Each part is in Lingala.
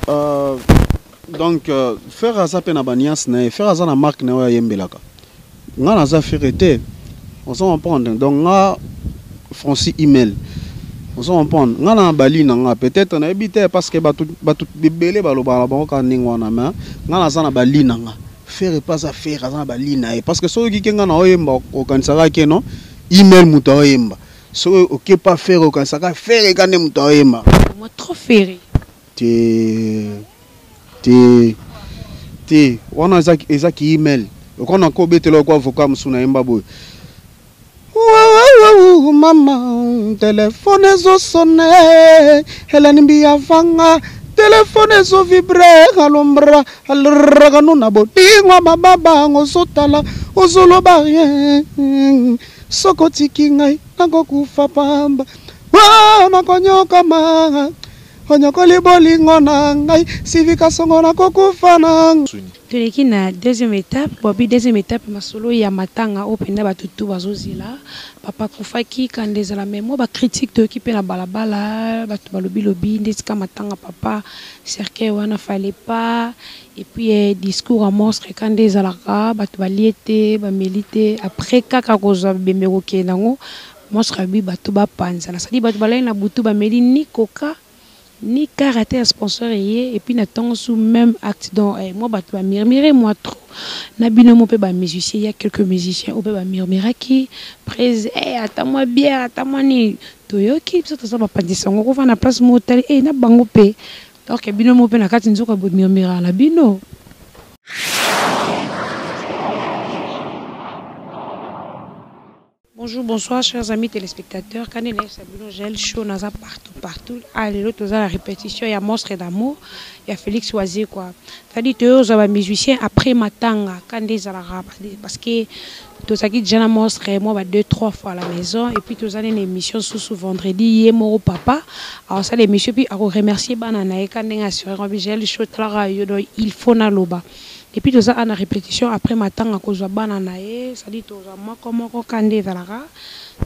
Donc Ferre aza pe na ba nuance na ye. Ferre aza na marque na ye oyo ayembelaka. Nga naza Ferre te. Ozo comprendre? Donc nga Francis Email. Ozo comprendre? Nga na bali na nga peut-être nayebi te parce que batu batu ebele balobaka na bango kaka ndenge wana mais nga naza na bali na nga. Ferre pe aza Ferre aza na bali na ye parce que soki oyoki ke nga naoyemba okanisaka ke non Email mutu aoyemba. Soki oke pa Ferre okanisaka Ferre ka nde mutu aoyemba. Moi trop Ferre. Te te te wana eza eza ki email okona ko betela ko avocat musu na yemba boye mama telefone ezo sonne Helene Mbiyavanga telefone ezo vibre alombra alrakano na bolingo mababa ozotala ozoloba rien soko otiki ngai nakokufa pamba nakonyokama Onyokoli bolingo na ngai Sylvie Kasongo nakokufa na. Toleki na deuxième etape, bobi deuxième etape masolo ya matanga oyo penza batu tout bazo zela, papa akufaki kanda ezala mais mua ba critique toyoki pe na balabala batu balobi lobi ndeti ka matanga papa cercueil wana fallait pas et puis discours ya monstre kanda ezalaka batu balie te bameli te après kaka kozua bibembe kokende yango Monstre alobi batu ba panzana c'est à dire batu balali na butu ba meli ni coca ni car ata ya sponsor eye et puis na tongo su meme acte donc eh mua batu ba murmure mua trop na bino mo pe ba musiciens il ya quelques musiciens oyo pe ba murmuraki prez eh ata mua bière ata mua nini toyoki biso toza ba panzi sango oko fanda place moko otali eh na bango pe donc bino mo pe na kati nzoka bo murmuraka na bino. Bonjour, bonsoir chers amis téléspectateurs. Kane na Sabino Gel show naza partout partout. Ah lelo toza la répétition ya Monstre d'amour ya Félix Wazekwa. C'est-à-dire toyo ba musiciens après matanga kande ezalaka parce que tozalaki déjà na monstre moi ba deux trois fois à la maison et puis tozali na émission susu vendredi ye moko papa akosala émission puis ako remercier bana na ye ka ndenge assuré ngo Gel show talaka yo donc il faut naloba. Et puis toza a na repetition après matanga kozwa bana na ye c'est à dire tozwa moko moko ka nde ezalaka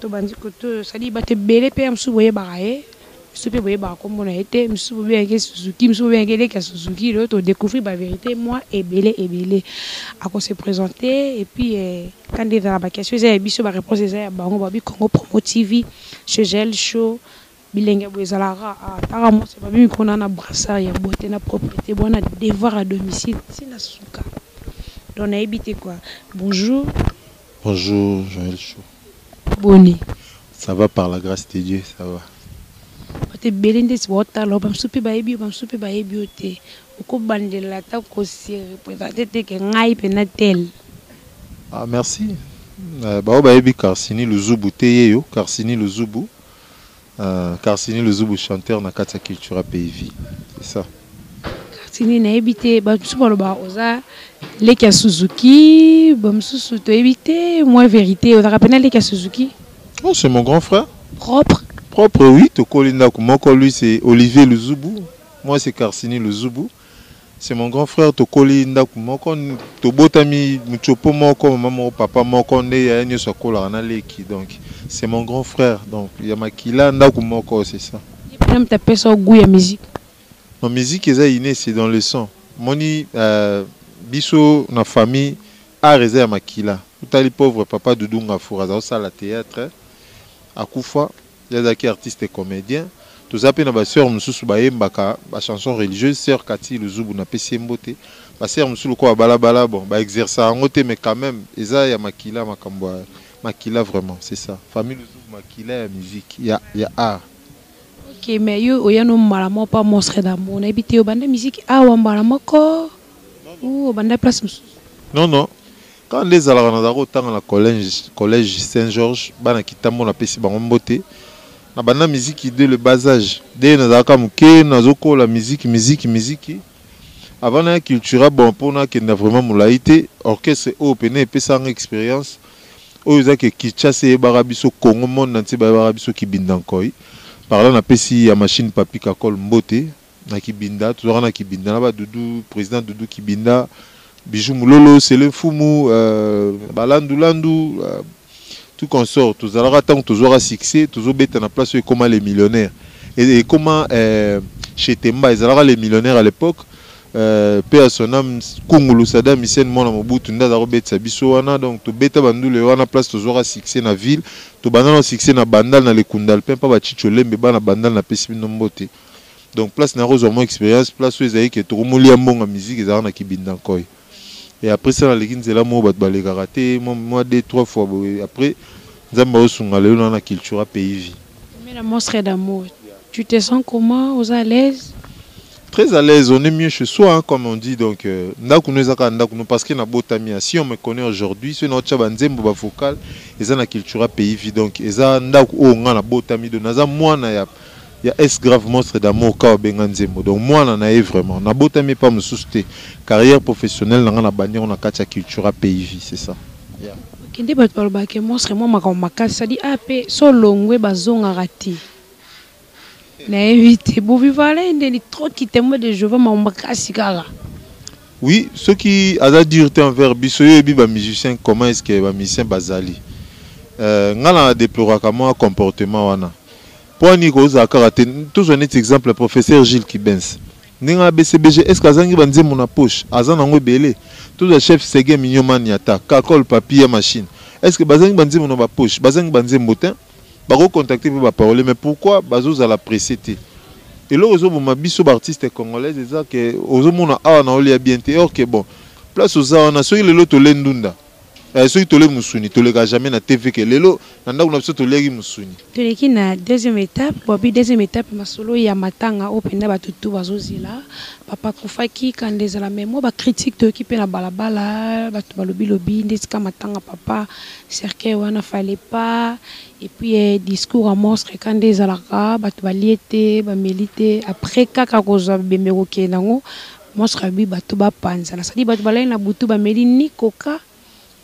tobandi koto c'est à dire bato ebele pe ya mosusu boyebaka ye mosusu pe boyebaka kombo na ye te mosusu bobengaki ye Suzuki mosusu bobengaki ye leki ya Suzuki lelo to découvrir ba verite mwa ebele ebele ako se présenter et puis eh, ka nde ezalaka ba question eza ya biso ba réponse eza ya bango babi Congo Promo TV chez Jael Show Bilenge ya boye ezalaka kaka awa taka mwasi ba mimi kuna na brassard ya beaute na proprete bwana devoir à domicile ti na suka donc nayebi te quoi bonjour. Bonjour Joël Chou. Boni? Ça va par la grace de Dieu ça va. Bato ebele ndeti baotala yo ba misusu pe bayebi yo ba misusu pe bayebi yo te okobandela ata ko se representer te que ngai pena tel. Ah merci ba oyo bayebi Carcini Luzubu te yeyo Carcini Luzubu Carcini Luzubu chanteur na kati ya Cultura Pays Vie c'est ça. Carcini nayebi te ba misusu balobaka oza leki ya Suzuki ba misusu toyebi te moins verite ozalaka pena leki ya Suzuki? Oh c'est mon grand frère. Propre? Propre oui tokoli ndaku moko lui c'est Olivier Luzubu moi c'est Carcini Luzubu. C'est mon grand frère tokoli ndaku moko tobotami mutshopo moko mama moko papa moko nde yaya nioso akolaka na leki donc c'est mon grand frère donc ya makila ndaku moko c'est ça. Ye pena mutu apesa yo gout ya musique? Non musique eza inne c'est dans le sang omoni biso na famille art eza ya makila otali pauvre papa Doudou Ngafour aza kosala theatre akufa Ye azalaki artiste comedien. Toza pe na ba soeurs mosusu bayembaka ba chansons religieuses, soeur Cathy Luzubu napesi ye mbote. Ba soeurs mosusu lokola ba bala bala bon ba exercaka yango te mais quand meme eza ya makila makambo ya makila vraiment c'est ça. Famille Luzubu makila ya musique ya ya art. Ok mais yo oya no mbala moko pa monstre d'amour nayebi te obanda musique awa mbala moko ou obanda place mosusu? Non non Kaka nde ezalaka nazalaka kotanga na collège collège saint Georges bana kitambo napesi bango mbote na banda miziki de le bas age de nazalaka moke nazokola miziki miziki miziki avant naya cultura bon mpo nakenda vraiment molai te orchestre oyo pene epesaka nga experience oyo eza ke Kinshasa eyebaka biso Congo monde entier bayebaka biso Kibinda Nkoy par là napesi ya machine Papy Kakol mbote na kibinda tozwaka na kibinda na ba dudu president dudu kibinda bijou mulolo sele mfumu euh, balandu landu euh, tout consort tozalaka ntango tozwaka succès tozobeta na place oyo ekoma les millionnaires ekoma euh, Chez Temba ezalaka les millionnaires à l'époque. Paix à son âme, Kungulu Saddam Hussein mwana Mobutu nde aza kobetisa biso wana. Donc tobeta bandule wana, place tozwaka succès na ville. Tobanda na succès na Bandal, na Lekundal mpe mpa bachicho lembe bana Bandal, napesi bino mbote. Donc place na kozwa mwa expérience, place oyo ezali ke tokomolia mbongo ya musique, ezalaka na Kibinda Nkoi. Et après ça naleki nzela moko bato balekaka te, mwa deux trois fois boye. Après Nzambe aosunga, lelo na na Cultura Pays Vie. Mais la Monstre d'amour, tu te sens comment? Oza à l'aise? Très à l'aise, on est mieux chez soi, hein, comme on dit. Donc ndako no ezaka ndako no, parce que na botami. Si on me connaît aujourd'hui, soki naotya banzembo, bavocal eza na Cultura Pays Vie. Donc eza ndako oyo nga na botami, donc naza mwana ya S grave Monstre d'amour ka obenga nzembo. Donc mwana na ye vraiment, nabotami epa mosusu te. Carrière professionnelle na nga na bandi yango na kati ya Cultura Pays Vie, c'est ça, yeah. Okende, bato balobaka monstre mwa makambo makasi, sadi a mpe so longwe bazongaka te. Nayebi te bovivala ndeni trop kitembo de Jova, makambo makasi kaka. Oui, soki aza dur te envers biso, yo oyebi bamusicien, comment est ce que bamusicien bazali. Nga na déploraka mwa comportement wana. Mpo ani kozala kaka te? Tozwa neti exemple professeur Gilles Kibens, ndenge abcbg, est ce que azangi banzembo na poche? Aza nango ebele. Tozwa chef Sege Minyomani, ata Kakol Papi ya machine, est ce que bazangi banzembo na bapoche? Bazangi banzembo te. Bakocontacte mpe baparole, mais pourquoi bazozala pressé te? Eloko ezoboma biso baartiste congolaise eza ke ozomona awa na olia bien te, or ke bon, place oza wana, soki lelo tole ndunda, soki tole mosuni, toleka jamais na TV ke lelo na ndako na biso toliaki mosuni. Toleki na deuxième étape. Bobi, deuxième étape, masolo ya matanga oyo mpenza bato tu bazozela. Papa akufaki kanda ezala, mais mwa bacritique toyoki mpe na balabala, bato balobilobi nde tika matanga papa, cercueil wana fallait pas, et puis discours ya monstre kanda ezalaka, bato balie te, bameli te. Après kaka kozwa bembe kokende yango, monstre abi bato bapanzana, c'est-à-dire bato balali na butu, bameli ni coca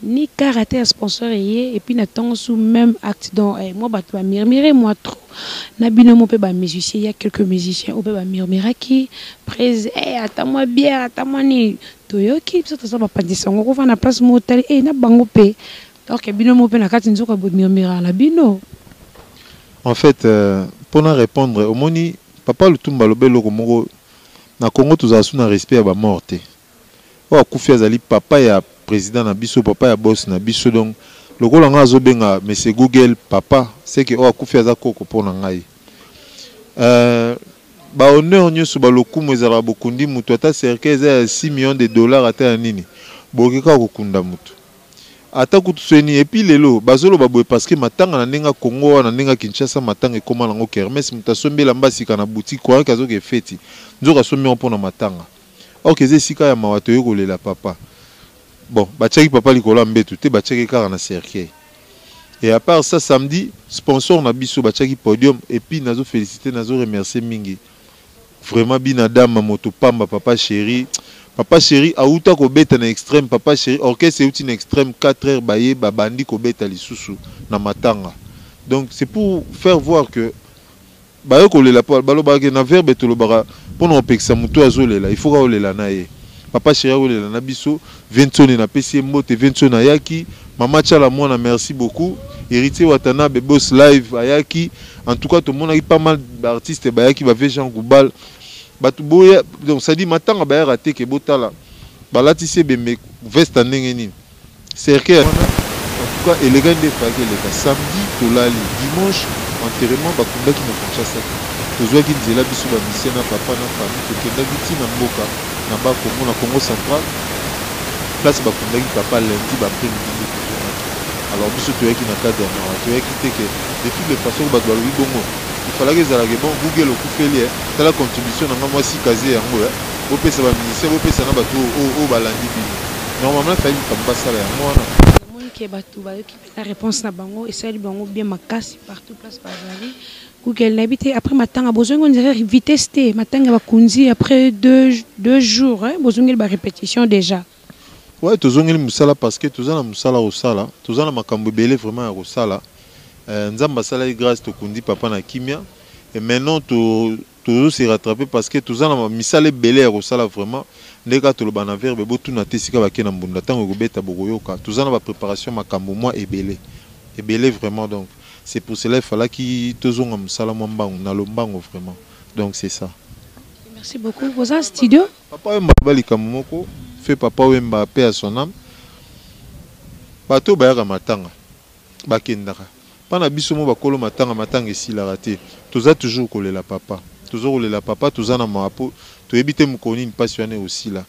ni kara te ya sponsor ye. Et puis na ntongo su même acte. Donc moi bato bamurmure moi trop na bino mo mpe bamusicien, ya quelques musiciens oyo mpe bamurmuraki prese ata mwa bière, ata mwa nini. Toyoki biso toza bapanzisa yango kofanda na place moko otali na bango mpe. Donc bino mo mpe na kati nzoka bomurmuraka na bino. En fait, mpona répondre, omoni papa Lutumba aloba eloko moko: na Congo tozala su na respect ya bamort te. Oyo akufi azali papa ya président na biso, papa ya boss na biso. Donc lokola ngai azobenga monsieur Google papa, c'est que oyo akufi aza koko mpo na ngai. Bahonneur nyonso, balokumu ezalaka bokundi motu, ata cercueil eza ya 6 millions de dollars, ata ya nini, bokoki kaka kokunda motu ata kutu soni. Et puis lelo bazoloba boye parce que matanga na ndenge ya Kongo wana, ndenge ya Kinshasa, matanga ekóma nango kermesse. Moto asombi elamba sika na boutique, croyant azoka efeti, nzoka asombi yango mpona matanga. Or eza esika ya mawa, toyei kolela papa. Bon, batiaki papa likolo ya mbeto te, batiaki kaka na cercueil. Et à part ça, samedi sponsor na biso batiaki podium. Et puis nazo féliciter, nazo remercier mingi vraiment bina dama moto pamba, papa chéri. Papa chéri auta kobeta na extrême, papa chéri orchestre euti na extrême, 4 heures baye babandi kobeta lisusu na matanga. Donc c'est pour faire voir que baye kolela mpo balobaka na verbe, tolobaka mpona kopekisa motu azolela, il faut ka olela na ye. Papa chéri akolela na biso. Vinsoni, napesi ye mbote. Vinsoni ayaki, mama Tiala mwana, merci beaucoup. Héritier Watanabe Boss Live ayaki. En tout cas tomonaki pas mal baartiste bayaki, bave Jean Goubal, bato boya. Donc c'est-à-dire matanga bayaka te ke botala balatisi ebembe veste ya ndenge nini, cercueil wana. En tout cas eleka nde efalaki eleka. Samedi tolali, dimanche enterrement, bakundaki na Kinshasa te. Tozwaki nzela biso bamusicien na papa na famille, tokendaki ntina mboka na Bakongo, na Congo Central, place bakundaki papa. Lundi baprès-midi nde tozongaki. Alors biso toyaki na cadre ya mawa, toyaki te ke de toutes les façons bato balobi bongo. Ifalaki ezalaka bon, Google okufeli, tala contribution na nga, mwasi kazie yango, bopesa bamusicien, bopesa na bato oyo balandi bino. Normalement efali likambo basala yango wana. Namoni ke bato bayoki mpenza réponse na bango, esali bango bien makasi partout place bazali. Google, nayebi te, après matanga bozongi on dirait vitesse te. Matanga bakundi après 2 jours, hein, bozongeli barépétition déjà. Ouais, tozongeli mosala parce que toza na mosala kosala, toza na makambo ebele vraiment ya kosala. Nzambe asalaki grâce, tokundi papa na kimia et maintenant tozo se rattraper parce que toza na misala ebele ya kosala vraiment. Nde kaka toloba na verbe, botuna te esika bake na mbunda. Ntango ekobeta bokoyoka. Toza na bapréparation, makambo mwa ebele ebele vraiment. Donc c'est pour cela efalaki tozonga mosala mwa mbangu na lombango vraiment. Donc c'est ça. Merci beaucoup. Boza studio? Papa Wemba aloba likambo moko, feu Papa Wemba paix à son ame, bato oyo bayaka matanga bakendaka, mpa na biso mo bakolo matanga, matanga esilaka te, toza toujours kolela papa, toza kolela papa, toza na mawa mpo toyebi te mokolo nini mpasi wana ekosila,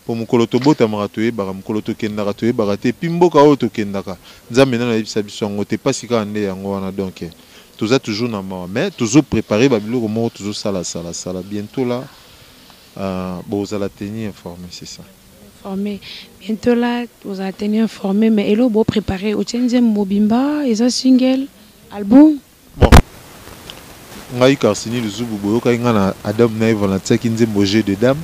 mpo mokolo tobotamaka toyebaka, mokolo tokendaka toyebaka te, puis mboka oyo tokendaka Nzambe nanu ayebisa biso yango te, mpasi kaka nde yango wana, donc toza toujours na mawa mais tozo preparer ba biloko moko tozo sala sala sala bientot là bozala tenu informe c'est ça. Informe bientot là bozala tenu informe mais eloko bo preparer otie nzembo mobimba eza single album? Bon ngai Carsini Luzubu boyokaki ngai na Adam na Eva natiaki nzembo jeu de dame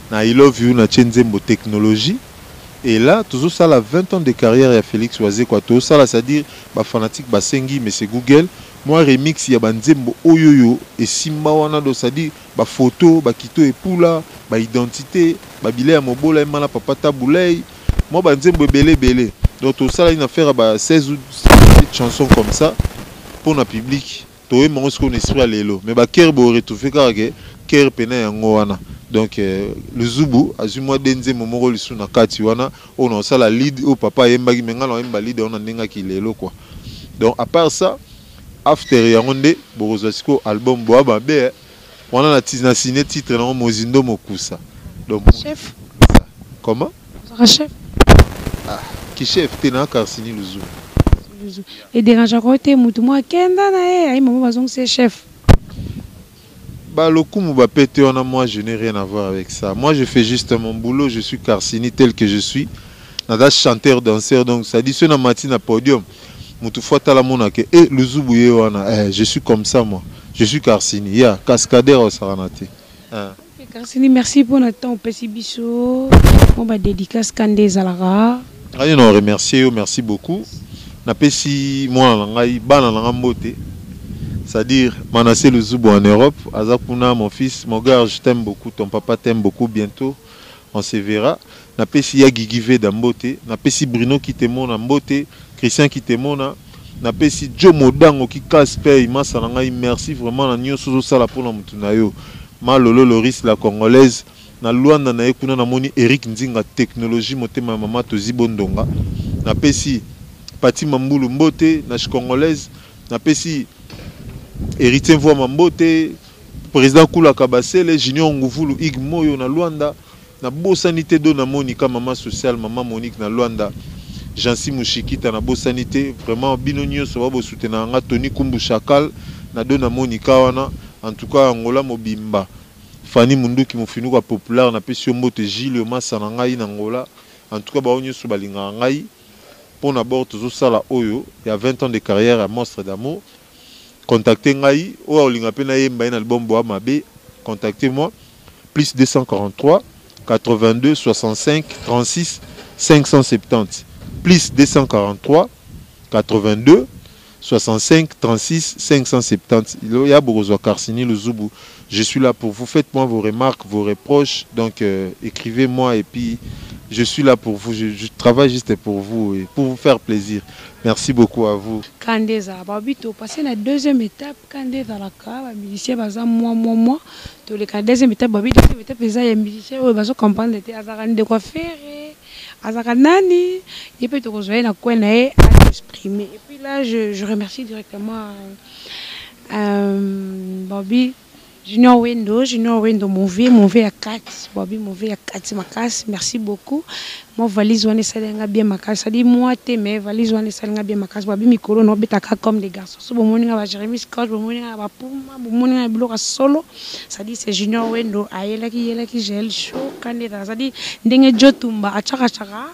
na I love you natie nzembo technologie et là tozo sala 20 ans de carrière ya Felix Wazekwa tozo sala c'est à dire ba fanatiques basengi mais c'est Google mwa remix ya ba nzembo oyo oyo esimba wana donc c'est à dire ba photo ba kito epula ba identité ba bilei ya mobola emana papa Tabu Ley mwa ba nzembo ebele ebele donc tosala une affaire ya ba 16 ou 17 chansons comme ça pona public toyemba yango sikoyo na esprit ya lelo mais ba chœur bo retrouver kaka ke chœur pena yango wana donc Luzubu azwi mwa de nzembo moko lisusu na kati wana oyo na kosala lead oyo papa ayembaki mais ngai na koyemba lead yango na ndenge ya kilelo quoi donc à part ça after yango nde bokozwa sikoyo album boa mabe eh. Wana na na signe titre nango mozindo mokusa donc chef comment ozaka chef ah ki chef te na Carsini Luzu Luzu e dérangeaka yo te mutu mwa akenda na ye ayi mama bazongisa ye chef. Ba lokumu ba pete wana moi je n'ai rien à voir avec ça moi je fais juste mon boulot je suis Carsini tel que je suis naza chanteur danseur donc ça dit soki na mati na podium mutu faut atala mona ke eh luzubu ye wana eh je suis comme ça moi je suis Carsini ya cascadeur osakana te eh. Ok Carsini merci pona temps opesi biso mwa ba dedicace ka nde ezalaka. Ngai na remercier yo merci beaucoup napesi mwana na ngai bana na ngai mbote c'est à dire Manasse Luzubu en Europe aza kuna mon fils mon gars je t'aime beaucoup ton papa t'aime beaucoup bientot on se verra Napesi ya Gigi Veda mbote, napesi Bruno Kitemona mbote, Christian Kitemona, napesi Djo Modango ki casse paye masta na ngai merci vraiment na nioso ozo sala pona mutu na yo. Ma Lolo Loris la congolaise na Luanda na ye kuna namoni Eric Nzinga technologie motema ya mama Tozi Bondonga. Napesi Pathy Mambulu mbote na congolaise, napesi Heritier Mvuama mbote, President Kula Kabasele, Junior Nguvulu Hugues Moyo na Luanda. Na bosani te Dona Monica maman sociale maman Monique na Luanda Jeancy Mushikita na bosani te vraiment bino nioso ba bo soutenaka nga Tony Kumbu Chacal na Dona Monica wana en tout cas Angola mobimba Fanny Munduki Mufinuku ya Popular na pesi yo mbote Julio Massa na ngai na Angola en tout cas bango nioso balingaka ngai pona bord tozo sala oyo ya 20 ans de carrière ya Monstre d'amour contacte ngai oyo akolinga pe nayemba ye na album boa mabe contacte moi plus 243 82 65 36 570 plus 243 82 65 36 570 ya bokozwa Carsini Luzubu je suis là pour vous faites-moi vos remarques vos reproches donc euh, écrivez-moi et puis je suis là pour vous je, je travaille juste pour vous et pour vous faire plaisir merci beaucoup à vous Kanda ezala balobi to passer na deuxième étape kanda ezalaka ba musiciens baza mwa mwa mwa toleka na deuxième étape balobi deuxième étape eza ya musicien oyo bazo comprendre te azalaka ndeko ya Ferre azalaka nani ye pe tokozwa ye na coin na ye a s'exprimer et puis là je, je remercie directement euh, balobi Junior Wendo, Junior Wendo mon vieux, mon vieux ya kati, Bobby mon vieux ya kati makasi, merci beaucoup. Moi valise wana esali nga bien makasi, c'est-à-dire moi te mais valise wana esali nga bien makasi. Bobby mikolo no betaka comme des garçons. So bomoni nga ba Jérémy Scott, bomoni nga ba Puma, bomoni nga biloko solo. C'est-à-dire c'est Junior Wendo ayelaki yelaki gel chaud kandeta, c'est-à-dire ndenge Jotumba achaka chaka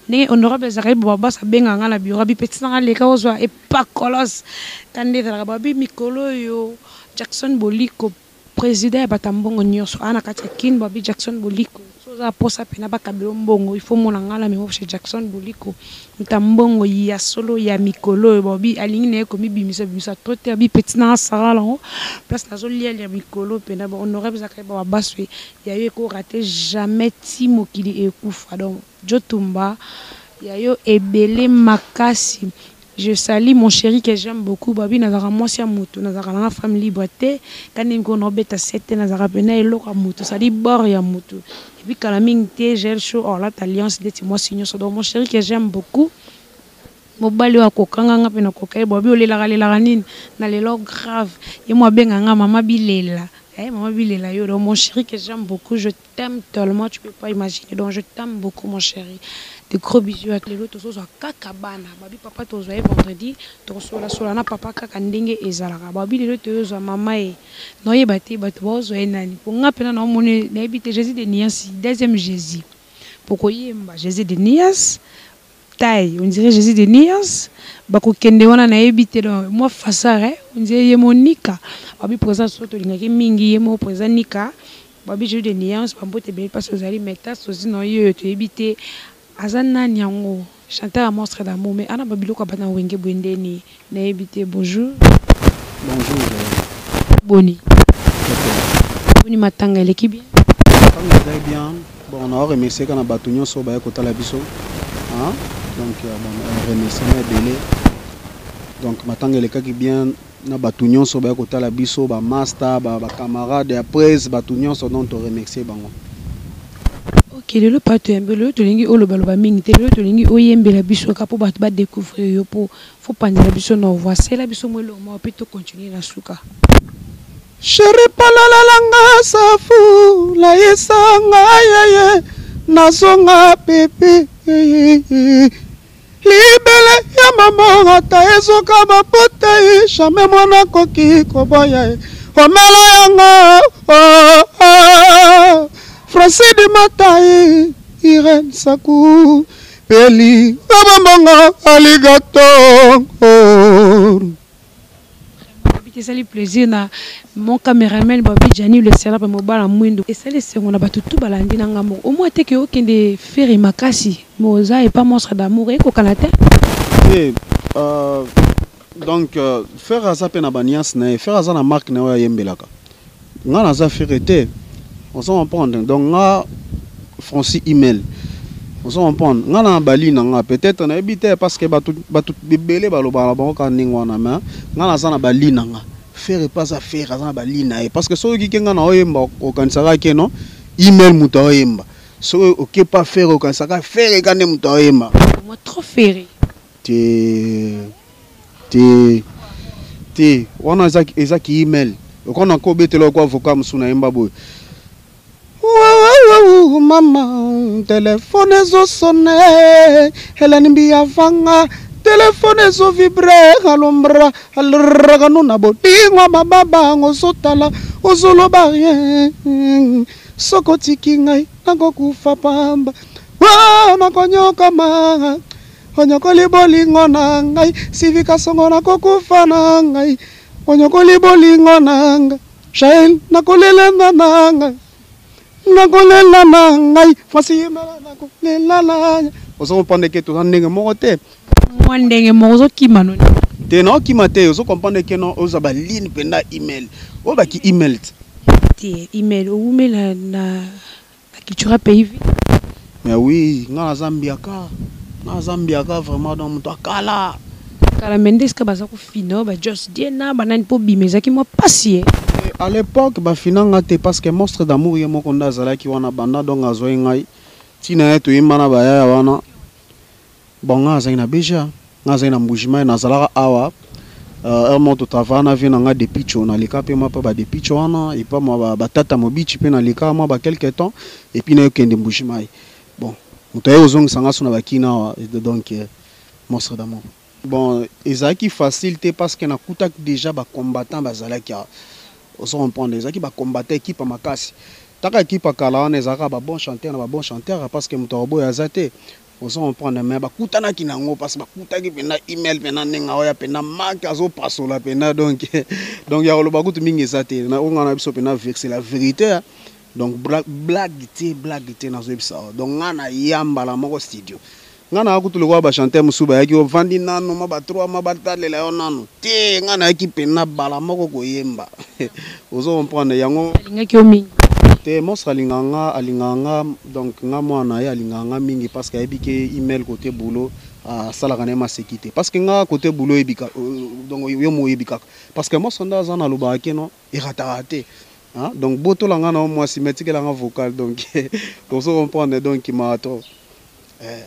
ndenge honorable Zachary Bobabas abengaka nga na bureau abi petit nanga leka ozwa epakolos kande ezalaka babi mikolo oyo Jackson Boliko president ya bato ya mbongo nioso aza na kati ya kin babi Jackson Boliko soki oza na posa pena bakabela yo mbongo il faut omona nga na memo chez Jackson Boliko moto ya mbongo ya solo ya mikolo oyo babi alingi na ye komibimisa bimisa trop te abi petit na nga Sarah lango place nazo lia lia mikolo pena ba honorable Zacharie Bababaswe ya yo eko rate jamais ti mokili ekufa donc Djo Tumba ya yo ebele makasi. Je salue mon chéri que j'aime beaucoup babi nazalaka mwasi ya mutu nazalaka nanga femme libre te kani miko na obeta sete nazalaka pena eloko ya mutu sali bord ya mutu et puis kala mingi te gel chaud olata alliance ndeti mwasi nyonso donc mon chéri que j'aime beaucoup mobali oyo akokanga nga mpe nakoka ye babi olelaka lelaka nini na lelo grave ye mo abenga nga mama bilela eh, mama bilela yo donc mon chéri que j'aime beaucoup, je t'aime tellement, tu peux pas imaginer. Donc je t'aime beaucoup, mon chéri. De gros bisous à lelo tozozwa kaka bana babi papa tozwa ye vendredi tokosolasola na papa kaka ndenge ezalaka babi lelo toyozwa mama ye naoyeba te bato baozwa ye nani po nga mpena naomoni nayebi te Jésus de Nuance, deuxième Jésus po koyemba Jésus de Nuance taille, on dirait Jésus de Nuance bakokende wana nayebi te. Donc moi fasare on dirait ye mo nika babi présent so tolingaki mingi ye mo présent nika babi Jésus de Nuance bambote ebele mpasi ozali meta sozi na ye oyo toyebi te aza nani yango chanteur ya Monstre d'amour mais ana babiloko ya bana Wenge boye ndeni nayebi te. Bonjour. Bonjour. Boni boni matanga eleki bien? Matanga ezali bien. Bon, na remercier kaka na bato nyonso oyo baya kotala biso, hein? Donc bon, remerciement ebele. Donc matanga elekaki bien na bato nyonso baya kotala biso, bamaster, bacamarade ya presse, bato nyonso, donc toremercier bango. Ok, lelo pa toyambi lelo tolingi olobaloba mingi te. Lelo tolingi oyembela biso kaka mpo bato badécouvrir yo mpo fo panzela biso na voisela biso mo eloko moko mpe tocontinue na suka. Chéri palalalanga safu layesanga yeye nazonga pepe libele ya mama ata ezoka bapote jamais mwana akoki koboya ye omela yango oh, oh. Francis de Matai Irene Saku Peli Abambongo aligato oh. Babi esali plaisir na mon cameraman babi Jani le célèbre mobala mwindu esali esengo na bato tu balandi na nga moko omoi te ke okende Ferre makasi mais oza epa Monstre d'amour ekokana te. Te, donc Ferre aza mpe na banuance na ye. Ferre aza na marque na ye oyo ayembelaka. Nga naza Ferre te, ozo comprendre? Donc nga Francis Email, ozo comprendre? Nga na bali na nga peut-être nayebi te parce que bato ebele balobaka na bango kaka ndenge wana, mais nga naza na bali na nga. Ferre mpe aza Ferre, aza na bali na ye parce que soki oyoki ke nga na oyemba, okanisaka ke non email moto aoyemba. Soki oke pa Ferre, okanisaka Ferre ka nde moto aoyemba. Moi trop Ferre. Te te te, wana eza ki email okona ko obetela oko avocat mosusu nayemba boye. Wawawu mama telefone ezosone Helene Mbiyavanga telefone ezovibre alombra alrakano na bolingwa mababa ozotala ozoloba rien soki otiki ngai nakokufa pamba wa nakonyokama onyokoli bolingo na ngai sivika songo nakokufa na ngai onyokoli bolingo na ngai Jael nakolela na ngai nakolela na ngai Francis Yemela nakolela na ngai. Ozo comprendre ke toza ndenge moko te. Mwa ndenge moko ozokima noni. Te, naokima te. Ozo comprendre ke no oza baline mpenza email oyo baki email te. Te, email owumela na culture pays vie. Mais oui, nga naza mbiaka, nga naza mbiaka vraiment, donc moto akala. Kala me nde esika baza kofina oyo bajos diena banani mpo bima ezalaki mwa pasi ye. À l'époque bafinanga te parce que Monstre d'amour ye moko nde azalaki wana banda donc azwai ngai ntina ye toyemba na bayaya wana. Bon, nga azalaki na beja, nga azalaki na Mbujimai, nazalaka awa heure moko totravaya na vie na nga depicho naleka mpe mwa mpe badepicho wana epa mwa batata mobici mpe naleka mwa ba quelque temps et puis nayokende Mbujimai. Bon, moto aye kozongisa nga so na bakina awa, donc Monstre d'amour. Bon, ezalaki facile te parce que nakutaki déjà bacombattant bazalaki awa, ozo comprendre? Ezalaki bacombattant, équipe ya makasi taka équipe ya kala wana ezalaka babon chanteur na babon chanteur parce que moto akoboya aza te, ozo comprendre? Mais bakutanaki nango parce que bakutaki mpenza email mpenza ndenge aoya mpenza marke azopasola mpenza donc ya koloba kutu mingi eza te. Oyo nga na biso mpenza, c'est la vérité, hein. Donc blague te, blague te, nazoyebisa awa. Donc nga na ya mbala moko studio nga naya kutu lokola bachanteur mosusu bayaki ovandi nano ma ba 3 ma batalela yo nano te. Nga nayaki mpenza bala moko koyemba, ozo comprendre yango? Alingaki yo mingi. Te, Monstre alingaka nga, alingaka nga. Donc nga mwana na ye alingaka nga mingi parce que ayebi ke email côté boulot. Asalaka na ye maseki te parce que nga côté boulot oyebi donc yo mo oyebi kaka parce que mostre nde aza na alobaka ke non erataka te. Hein? Donc botola nga na yo mwasi mais tikela nga vocal donc ozo comprendre donc mawa trop eh.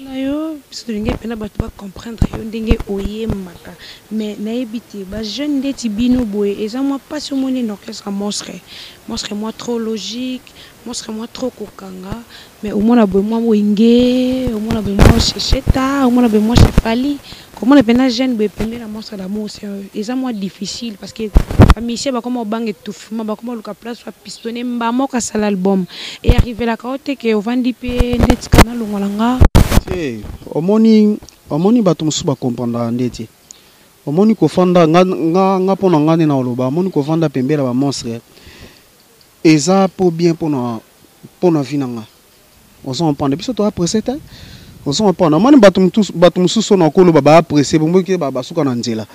Na yo biso tolingi mpena bato bacomprendre yo ndenge oyembaka, mais nayebi te bajeune ndeti bino boye eza mwa mpasi. Omoni na orchestre monstre, monstre mwa trop logique, monstre mwa trop kokanga, mais omona boye mwa wenge, omona boye mwa shesheta, omona boye mwa chefali, komona mpena jeune boye pembeni na Monstre d'Amour eza mwa difficile parce que bamusicien bakoma obanga étouffement, bakoma oluka place bapistonne mba moko asala album e arrivelaka o te ke ovandi mpe ndeti kana longola nga. Te, omoni, omoni bato mosusu bakomprendaka ndeti omoni kofanda nga, nga, nga mpo na nga nde na koloba, omoni kofanda pembeni ya bamonstre eza po bien mpona vie na nga. Ozo comprendre, biso toza pressé te, ozo comprendre. Omoni bato mosusu oyo nakoloba baa pressé bomboki basuka na nzela,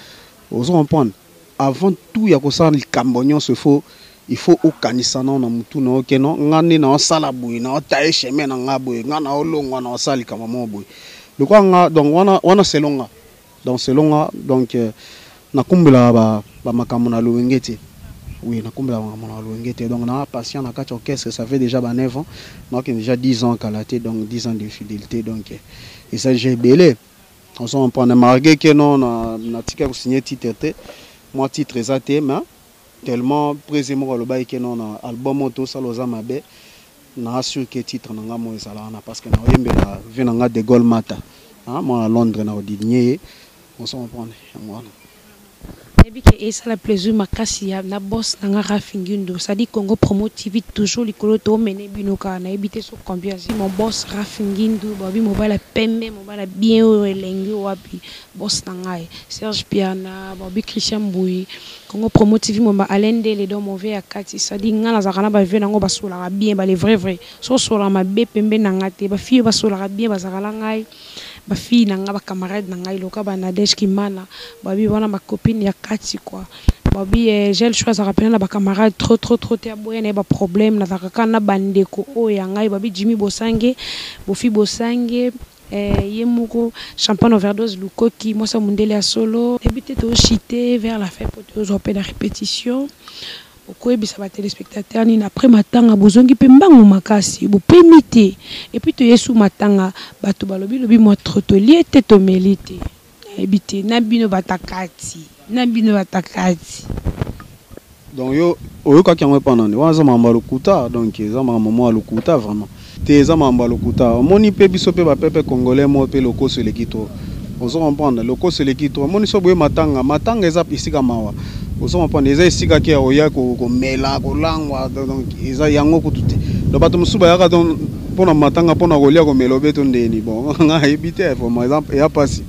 ozo comprendre. Avant tout ya kosala likambo nyonso, il faut okanisa nao na mutu na oke no nga nde naosala boye, naotaye chemin na nga boye, nga naolongwa, naosala likambo moko boye lokola nga. Donc wana wana selon nga, donc selon nga, donc nakumbelaka bamakambo na lowenge te. Oui, nakumbelaka makambo na lowenge te. Donc naa patient na kati ya orchestre, ça fait déjà ba 9 ans, naokende déjà 10 ans kala te, donc 10 ans de fidélité, donc eza déjà ebele, ozo comprendre. Malgré que non natika kosigner titre te, mwa titre eza te, mais tellement président moko alobaki ke non, na album oyo tosala oza mabe, na assure ke titre na nga mo ezala wana parce que naoyembela vie na nga de Gaulle Mata mwana Londres na odigne ye, ozo comprendre, yango wana. Nayebi ke esala plaisir makasi ya na boss na nga Rafi Ngindo, c'est-à-dire Congo Promo TV toujours likolo, tomene bino kaka. Nayebi te so combien mon boss Rafi Ngindu babi mobala pembe, mobala bien oyo elengi wapi, boss na ngai Serge Piana babi Christian Mbui, Congo Promo TV momba Alain Ndele, donc mauvais ya kati, c'est-à-dire nga nazalaka na bavie nango basolaka bien, bale vrai vrai so osolaka mabe pembe na nga te. Bafille oyo basolaka bien bazalaka na ngai, bafille na nga, bacamarade na ngai loka banadege kimana babi wana bacopine ya kati quoi. Babi Gel Choix azalaka mpena na bacamarade trop trop trop te, aboya na ye baproblème. Nazalaka kaka na bandeko oyo ya ngai babi Jimmy Bosange, Bofi Bosange, ye moko Champagne Overdose Lukoki, mwasi ya mondele ya solo. Nayebi te, tochite vers la fin po tozwa mpe na répétition. Okoyebisa batéléspectateur nini après matanga? Bozongi mpe mbangu makasi, bopemi te, et puis toyesu matanga, bato balobi lobi mwa trop, tolie te, tomeli te, nayebi te na bino batakati na bino batakati. Donc yo oyokaki yango epa nani? Wana eza makambo ya lokuta, donc eza makambo moko ya lokuta vraiment te, eza makambo ya lokuta. Omoni mpe biso mpe bapepe congolais moko mpe lokoso eleki trop, ozo comprendre, lokoso eleki trop. Omoni so boye matanga, matanga eza esika mawa, ozo comprendre, eza esika ke oya komela, kolangwa, donc eza yango kutu te. Donc bato mosusu bayaka donc mpona matanga mpona kolia, komela obe to ndeni. Bon, nga ayebi te vraiment, eya pasi,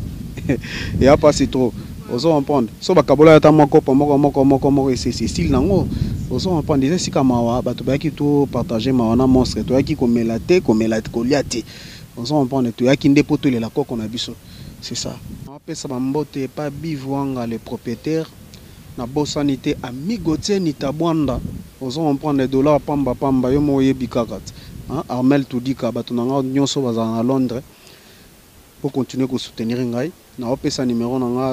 eya pasi trop, ozo comprendre. So bakabola ata moko po moko moko moko moko esili nango, ozo comprendre. Eza esika mawa, bato bayaki to partage mawa na monstre, toyaki komela te, komela kolia te, ozo comprendre, toyaki nde mpo tolela koko na biso, c'est ça. Apesa bambote epa Bivwanga le propriétaire, nabosani te amigo Tieni Tabwanda, ozo comprendre, dollar pamba pamba, yo moko oyebi kaka te. Armel Tudika, bato na nga nyonso bazala na Londres po continuer kosoutenir ngai. Naopesa numéro na nga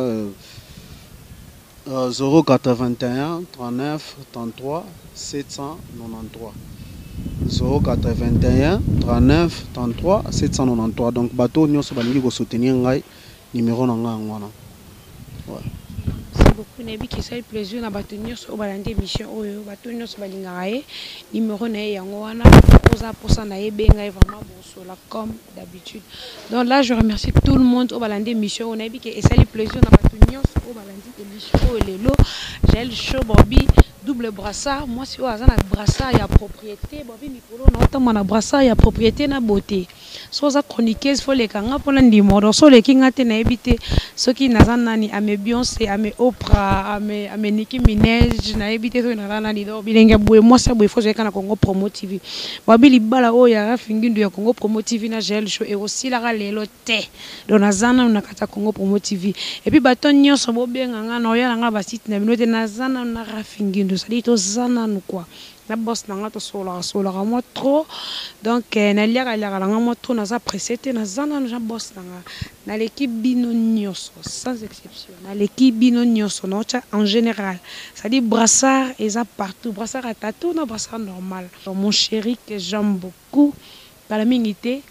081 39 33 793, 081 39 33 793. Donc bato nyonso balingi kosoutenir ngai, numéro na ngai yango wana, ouais. Merci beaucoup. Nayebi ke esali plaisir na bato nyonso oyo balandi émission oyo, bato nyonso balingaka ye, numéro na ye yango wana, oza mposa na ye, benga ye vraiment bosola comme d'habitude. Donc là, je remercie tout le monde oyo balandi émission oyo. Nayebi ke esali plaisir na bato nyonso oyo balandi émission oyo lelo. Jael Show bobi double brassard, mwasi oyo aza na brassard ya propriété, bobi mikolo na otambola na brassard ya propriété na beauté. So oza chroniqueuse, fo leka nga mpona ndimo. Donc so oleki nga te, nayebi te soki naza nani, ame Beyoncé, ame Oprah, ame Nicki Minaj, nayebi te soki naza nani. Donc bilenge boye, mwasi ya boye fo ozalika na Congo Promo TV. Babi libala oyo ya Rafi Ngindu ya Congo Promo TV na Jael Show ekosilaka lelo te. Donc naza nanu na kati ya Congo Promo TV, et puis bato nyonso bobenga nga na oya na nga basite na bino te, naza nanu na Rafi Ngindu, c'est-à-dire toza nanu quoi. Na boss na nga tosololaka sololaka mwa trop. Donc naliaka liaka na nga mwa trop, naza presse te, naza nanu na boss na nga. Naleki bino nioso sans exception, naleki bino nioso naotia en general, c'est à dire brassard eza partout, brassard ya tattoo na brassard normal. Mon cheri que j'aime beaucoup kala mingi te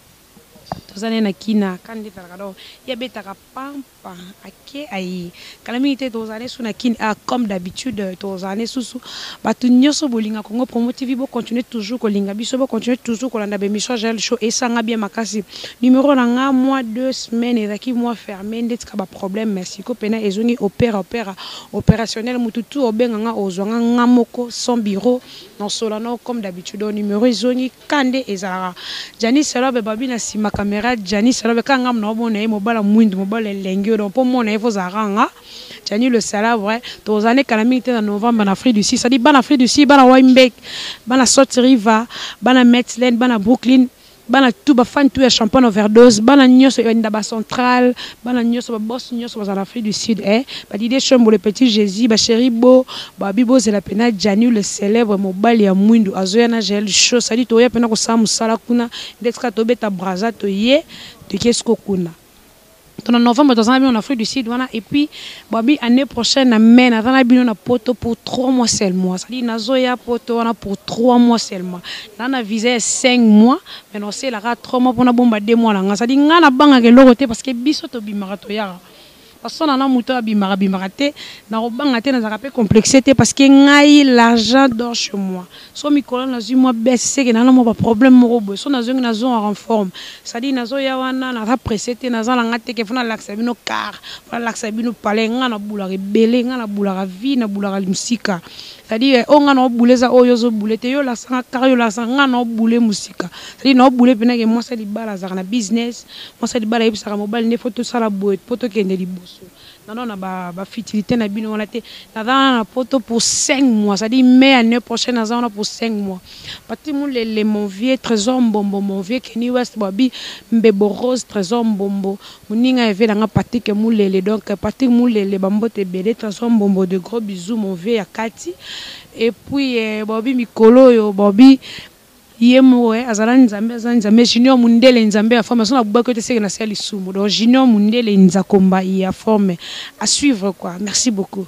toza naye na kina kanda nde ezalaka donc ye abetaka pampa ake aye kala mingi te tozala naye susu na kin ah comme d'habitude tozala naye susu batu nioso bolinga congo promo TV bo continuer toujours kolinga biso bo continuer toujours kolanda ba emission ya jael show esanga bien makasi numero na nga mua deux semaines ezalaki mua ferme ndeti ka ba problème mais siko pena ezongi opera opera operationnel mutu tout obenga nga ozua nga nga moko sans bureau Nakosola nao comme d'habitude donc numero ezongi ka nde ezalaka Djany Salobe babi na sima camera Djany Salobe kaka nga nao mona ye mobali ya muindu mobali ya elengi oyo donc po omona ye faut ozala kaka nga Djany le celebre tokozala nde kala mingi te na novembre na Afrique du Sud c'est à dire bana Afrique du Sud bana Wynberg bana Salt River bana Maitland bana Brooklyn Bana tout ba fan tout ya champagne overdose bana nioso ya ndaba central bana nioso ba boss nioso bazala na Afrique du Sud eh ba Didier Shombo le petit Jesus ba cherie bo ba bi bozela pena Djany le celebre mobali ya mwindu azoya na Jael show c'est à dire toya pena kosala musala kuna ndeti kaka tobeta Brazza toye toke siko kuna. To na novembre toza na bino na Afrique du Sud wana et puis babi annee prochaine na mai naza na bino na poto pour 3 mois seulement c'est à dire nazoya poto wana pour 3 mois seulement na na visa ya 5 mois mais naoselaka 3 mois pona bomba 2 mois na nga c'est à dire nga nabangaka eloko te parce que biso tobimaka toyaka Façon na moto abimaka bimaka te nakobanga te nazalaka pe complexe te parce que ngai l'argent dort chez moi so mikolo nazwi mwa baisse seke na na mwa ba problème moko boye so nazongi nazongaka en forme c'est à dire nazoya wana naza presse te naza na nga te ke fo nalakisa bino car fo nalakisa bino palais nga nabulaka ebele nga nabulaka vie nabulaka mosika c'est à dire oyo nga naobule eza oyo ozobule te yo olakisa nga car yo olakisa nga naobule mosika c'est à dire naobule mpena ke mwasi ya libala azalaka na business Mwasi ya libala ayebisaka mobali nde faut tosala boye po tokende liboso. Nano na ba ba futilite na bino wana te. Naza wana na poto pour 5 mois, c'est à dire mai annee prochaine naza wana pour 5 mois. Paty Mulele mon vieux, Tresor Mbombo mon vieux, Kenny West babi Mbebo Rose Tresor Mbombo, moninga ya vieux na nga Patrick Mulele donc Patrick Mulele ba mbote ebele, Tresor Mbombo de gros bisous mon vieux ya kati. Et puis babi mikolo oyo babi Ye moko eh azala nzambe aza nzambe junior mundele nzambe ya forme soki na bwaki yo te seke na sali lisumu donc junior mundele nzakomba ya forme à suivre quoi merci beaucoup.